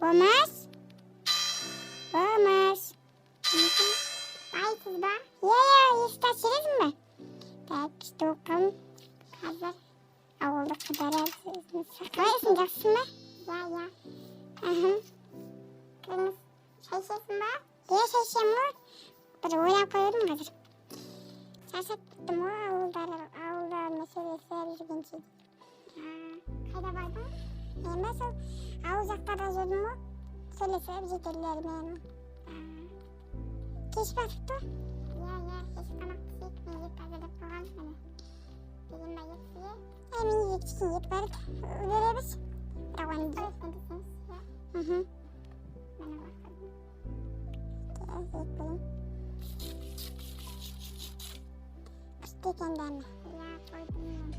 Болмас. Болмас. Байсыз ба? Иә, иә, есікті ашып жібересің бе? Так, күшті болып қалдым. Қазір ауылды қыдырып. Қалайсың, жақсысың ба? Иә, иә. Мхм. Кіріңіз. Шай ішесің ба? Иә, шай ішемін ғой. Бір ойлап қойып едім қазір. Шаршап кеттім ғой ауылдармен сөйлесіп жүргенше. Қайда бардың? Мен ба, сол ауыл жақтарда жүрдім ғой. Сөйлесіп жителдермен. Кеш батыпты ғой. Иә, иә, кеш тамақ пісейік. Мен ет әзірлеп қойғанмын міне. Берейін ба ет сізге? Е, менде кішкене ет бар еді. Береміз. Бірақ оны десеңіз, иә. Мхм. Міне, бақылым. Ет берейін. Күшті екен дәмі. Иә, тойдым мен.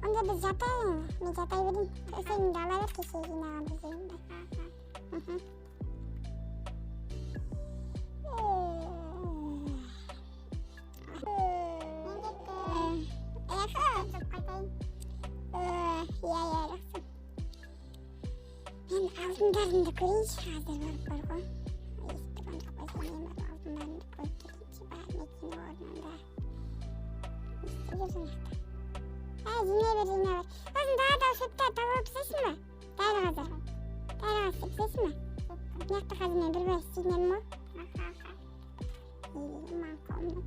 Онда біз жатайық. Мен жата берейін. Төсегіңді ала бер, кеше жинаған төсегіңді. Мхм. Мен кеттім. Эх, қайтайын. Иә, иә, жақсы. Мен алтындарымды көрейінші, қазір барып бар ғой. Есік тұрған жоқ қой, мен барып алтындарымды көріп келейінші, бар ма екен орнында. Не істеп жүрсің жақта? Әй, жинай бер, жинай бер. Сосын тағы да шөпті тауып пісесің ба? Дәл қазір. Дәл қазір істеп пісесің ба? Мына жақта қазір мен бір бәс істейтін едім ғой. Не деген маңқаумын.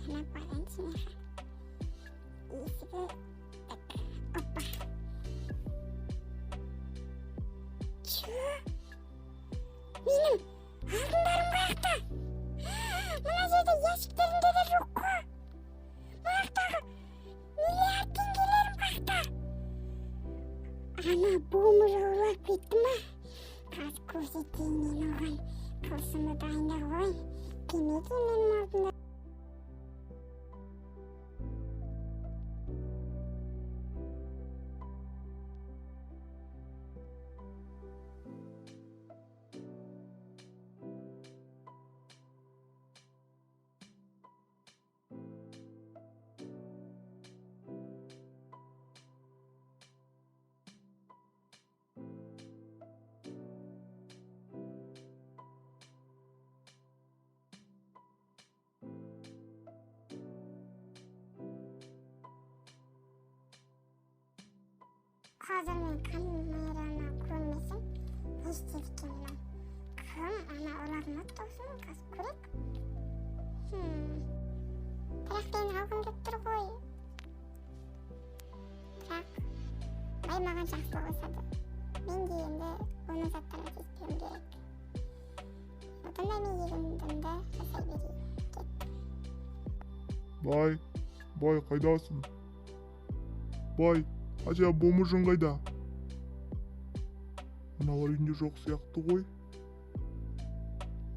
Кәне, барайыншы мына жаққа. Есігі, так, опа. Чё? Менің алтындарым қаяқта? Мына жерде ящиктерінде де жоқ қой. Мына жақтағы миллиард теңгелерім қаяқта? Ана бомж ұрлап кетті ма? Қазір көрсетейін мен оған. Қылышымды дайындап алайын. Кім екен менің алтындарым? Қазір мен камераны көрмесем, не істейді екен мынау? Кім ана ұрлады ма дауысын? Қазір көрейік. Бірақ мен алғым келіп тұр ғой. Бірақ бай маған жақсылық жасады. Мен де енді оның заттарына тиіспеуім керек. Одан да мен егіндімді жасай берейін. Кеттім. Бай, бай, қайдасың? Бай, хотя бомжың қайда? Мыналар үйінде жоқ сияқты ғой.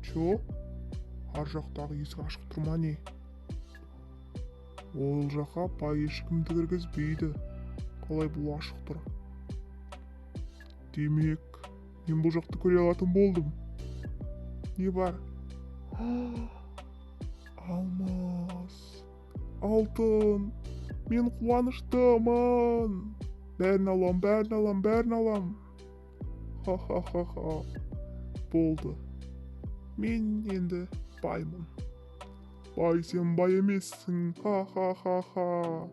Чё? Ар жақтағы есік ашық тұр ма не? Ол жаққа бай ешкімді кіргізбейді. Қалай бұл ашық тұр? Демек, мен бұл жақты көре алатын болдым. Не бар? Алмас. Алтын. Мен қуаныштымын. Бәрін алам, бәрін алам, бәрін алам. Ха-ха-ха-ха. Болды. Мен енді баймын. Бай, сен бай емессің. Ха-ха-ха-ха.